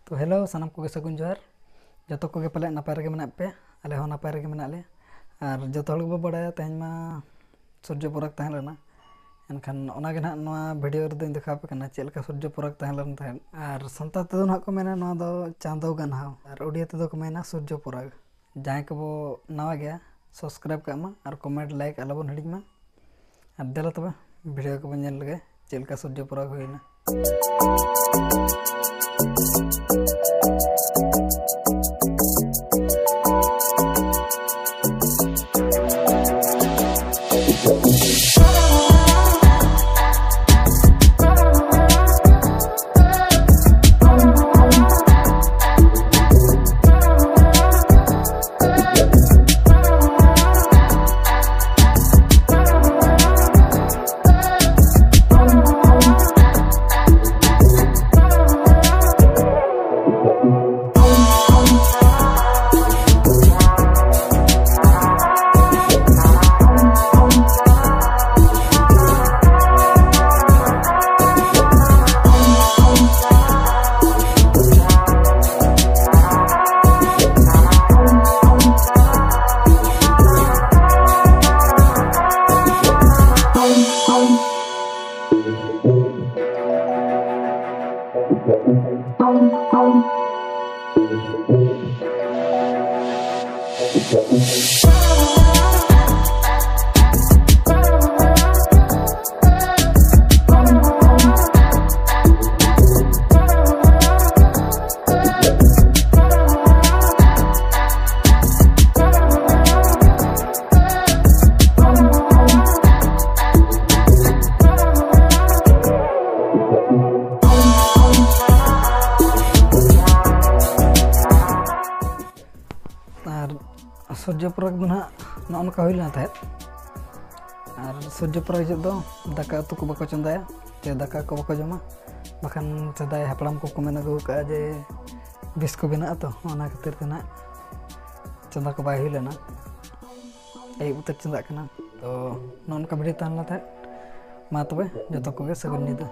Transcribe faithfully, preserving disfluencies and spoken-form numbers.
ᱛᱚ ᱦᱮᱞᱳ, ᱥᱟᱱᱟᱢ ᱠᱚᱜᱮ ᱥᱟᱹᱜᱩᱱ ᱡᱚᱦᱟᱨ᱾ ᱡᱚᱛᱚ ᱠᱚᱜᱮ ᱯᱟᱞᱮ ᱱᱟᱯᱟᱭ ᱨᱮᱜᱮ ᱢᱮᱱᱟᱜ ᱯᱮᱭᱟ, ᱟᱞᱮ ᱦᱚᱸ ᱱᱟᱯᱟᱭ ᱨᱮᱜᱮ ᱢᱮᱱᱟᱜ ᱞᱮᱭᱟ᱾ ᱟᱨ ᱡᱚᱛᱚ ᱦᱚᱲ ᱜᱮᱵᱚ ᱵᱟᱲᱟᱭᱟ ᱛᱮᱦᱮᱧ ᱢᱟ ᱥᱩᱨᱡᱚ ᱯᱚᱨᱟᱜᱽ ᱛᱟᱦᱮᱸ ᱞᱮᱱᱟ᱾ ᱮᱱᱠᱷᱟᱱ ᱚᱱᱟᱜᱮ ᱱᱟᱦᱟᱜ ᱱᱚᱣᱟ ᱵᱷᱤᱰᱤᱭᱳ ᱨᱮᱫᱚᱧ ᱫᱮᱠᱷᱟᱣ ᱟᱯᱮ ᱠᱟᱱᱟ ᱪᱮᱫ ᱞᱮᱠᱟ ᱥᱩᱨᱡᱚ ᱯᱚᱨᱟᱜᱽ ᱛᱟᱦᱮᱸ ᱞᱮᱱ ᱛᱟᱦᱮᱸᱫ᱾ ᱟᱨ ᱥᱟᱱᱛᱟᱲ ᱛᱮᱫᱚ ᱱᱟᱦᱟᱜ ᱠᱚ ᱢᱮᱱᱟ ᱱᱚᱣᱟ ᱫᱚ ᱪᱟᱸᱫᱚ ᱜᱟᱱᱦᱟᱣ, ᱟᱨ ᱩᱰᱤᱭᱟ ᱛᱮᱫᱚ ᱠᱚ ᱢᱮᱱᱟ ᱥᱩᱨᱡᱚ ᱯᱚᱨᱟᱜᱽ᱾ ᱡᱟᱦᱟᱸᱭ ᱠᱚᱵᱚ ᱱᱟᱣᱟ ᱜᱮᱭᱟ, ᱥᱟᱵᱥᱠᱨᱟᱭᱤᱵ ᱠᱟᱜ ᱢᱟ ᱟᱨ ᱠᱚᱢᱮᱱᱴ, ᱞᱟᱭᱤᱠ ᱟᱞᱚᱵᱚᱱ ᱦᱤᱲᱤᱧ ᱢᱟ᱾ ᱟᱨ ᱫᱮᱞᱟ ᱛᱚᱵᱮ ᱵᱷᱤᱰᱤᱭᱳ ᱠᱚᱵᱚᱱ ᱧᱮᱞ ᱞᱮᱜᱮ ᱪᱮᱫ ᱞᱮᱠᱟ ᱥᱩᱨᱡᱚ ᱯᱚᱨᱟᱜᱽ ᱦᱩᱭᱱᱟ᱾ ᱟᱨ ᱥᱩᱨᱡᱚ ᱯᱚᱨᱟᱜᱽ ᱫᱚ ᱱᱟᱦᱟᱜ ᱱᱚᱜᱼᱚ ᱱᱚᱝᱠᱟ ᱦᱩᱭ ᱞᱮᱱᱟ ᱛᱟᱦᱮᱸᱫ᱾ ᱟᱨ ᱥᱩᱨᱡᱚ ᱯᱚᱨᱟᱜᱽ ᱡᱚᱦᱚᱜ ᱫᱚ ᱫᱟᱠᱟ ᱩᱛᱩ ᱠᱚ ᱵᱟᱠᱚ ᱪᱚᱸᱫᱟᱭᱟ, ᱪᱮ ᱫᱟᱠᱟ ᱠᱚ ᱵᱟᱠᱚ ᱡᱚᱢᱟ᱾ ᱵᱟᱠᱷᱟᱱ ᱥᱮᱫᱟᱭ ᱦᱟᱯᱲᱟᱢ ᱠᱚᱠᱚ ᱢᱮᱱ ᱟᱹᱜᱩ ᱟᱠᱟᱫᱼᱟ ᱡᱮ ᱵᱤᱥ ᱠᱚ ᱵᱮᱱᱟᱜᱼᱟ, ᱛᱚ ᱚᱱᱟ ᱠᱷᱟᱹᱛᱤᱨ ᱛᱮ ᱱᱟᱦᱟᱜ ᱪᱚᱸᱫᱟ ᱠᱚ ᱵᱟᱭ ᱦᱩᱭ ᱞᱮᱱᱟ᱾ ᱟᱹᱭᱩᱵ ᱩᱛᱟᱹᱨ ᱪᱚᱸᱫᱟᱜ ᱠᱟᱱᱟ᱾ ᱛᱚ ᱱᱚᱜᱼᱚ ᱱᱚᱝᱠᱟ ᱵᱷᱤᱰᱤᱭᱳ ᱛᱟᱦᱮᱸ ᱞᱮᱱᱟ ᱛᱟᱦᱮᱸᱫ᱾ ᱢᱟ ᱛᱚᱵᱮ ᱡᱚᱛᱚ ᱠᱚᱜᱮ ᱥᱟᱹᱜᱩᱱ ᱧᱤᱫᱟᱹ᱾